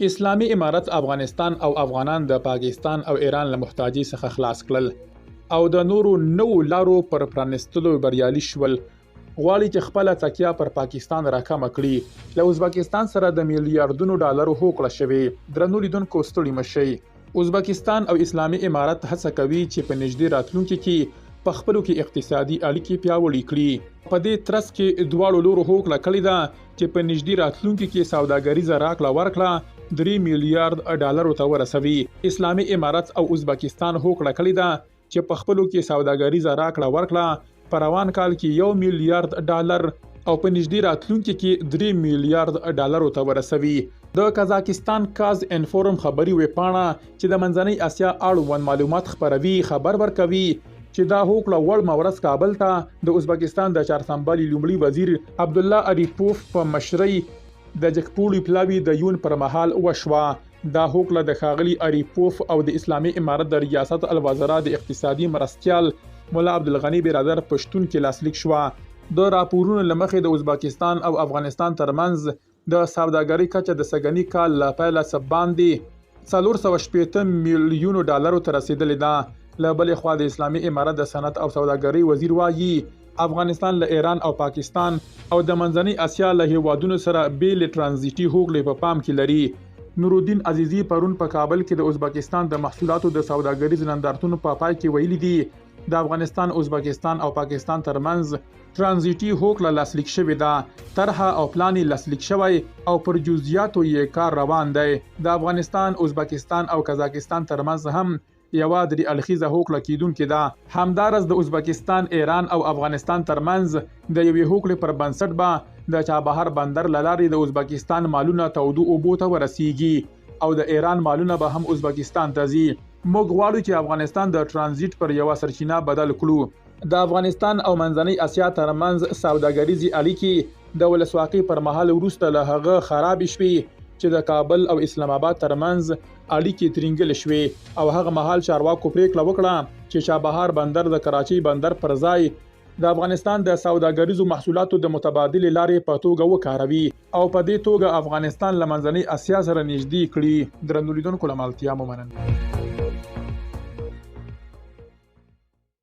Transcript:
اسلامي امارت افغانستان او افغانان د پاکستان او ایران له محتاجۍ څخه خلاص کړل او د نورو نوو لارو پر پرانیستلو بریالي شول. غواړي چې خپله تکیه پر پاکستان راکمه کړي. له ازبکستان سره د میلیاردونو ډالرو هوکړه شوې. درنو لیدونکو، ستړي مه شئ. ازبکستان او اسلامي امارت هڅه کوي چې په نږدې راتلونکي کې په خپلو کې اقتصادي اړیکې پیاوړې کړي. په دې ترڅ کې دواړو لورو هوکړه کړې ده چې په نږدې راتلونکي کې سوداګریزه راکړه ورکړه 3 میلیارد ډالرو ته ورسوي. اسلامي امارت او ازبکستان هوکړه کړې ده چې په خپلو کې سوداګریزه راکړه ورکړه په روان کال کې 1 میلیارد ډالر او په نږدې راتلونکي کې 3 میلیارد ډالرو ته ورسوي. د قزاقستان کاز انفورم خبري ویبپاڼه چې د منځنۍ اسیا اړوند معلومات خپروي، خبر ورکوي چې دا هوکړه وړمه ورځ کابل ته د ازبکستان د چارسمبالي لومړي وزیر عبدالله عریپوف په مشرۍ د جګپوړي پلاوي د یون پر مهال وشوه. دا هوکړه د ښاغلي عریپوف او د اسلامي امارت د ریاست الوزرا د اقتصادي مرستیال ملا عبدالغني برادر په شتون کې لاسلیک شوه. د راپورونو له مخې د ازبکستان او افغانستان ترمنځ د سوداګرۍ کچه د سږني کال له پیله څه باندې 460 میلیونو ډالرو ته رسېدلې ده. له بلې خوا د اسلامي امارت د صنعت او سوداګرۍ وزیر وايي، افغانستان له ایران او پاکستان او د منځنۍ اسیا له هیوادونو سره بېلې ترانزیټي هوکړې په پام کې لري. نورالدین عزیزي پرون په کابل کې د ازبکستان د محصولاتو د سوداګریز نندارتون په پای کې ویلي دي، د افغانستان، ازبکستان او پاکستان ترمنځ ترانزیټي هوکړه لاسلیک شوې ده، طرحه او پلان یې لاسلیک شوی او پر جزئیاتو یې کار روان دی. د افغانستان، ازبکستان او قزاقستان ترمنځ هم یوه درې اړخیزه هوکړه کېدونکې ده. همداراز د ازبکستان، ایران او افغانستان ترمنځ د یوې هوکړې پر بنسټ به د چابهار بندر له لارې د ازبکستان مالونه تودو اوبو ته ورسیږي او د ایران مالونه به هم ازبکستان ته ځي. موږ غواړو چې افغانستان د ترانزیټ پر یوه سرچینه بدل کړو. د افغانستان او منځنۍ اسیا ترمنځ سوداګریزې اړیکې د ولسواکۍ پر مهال وروسته له هغه خرابې شوې چې د کابل او اسلام آباد ترمنځ اړیکې ترینګلې شوې او هغه مهال چارواکو پرېکړه وکړه چې چابهار بندر د کراچۍ بندر پر ځای د افغانستان د سوداګریزو محصولاتو د متبادلې لارې په توګه وکاروي او په دې توګه افغانستان له منځنۍ اسیا سره نږدې کړي. درنو لیدونکو، له ملتیا مو مننه.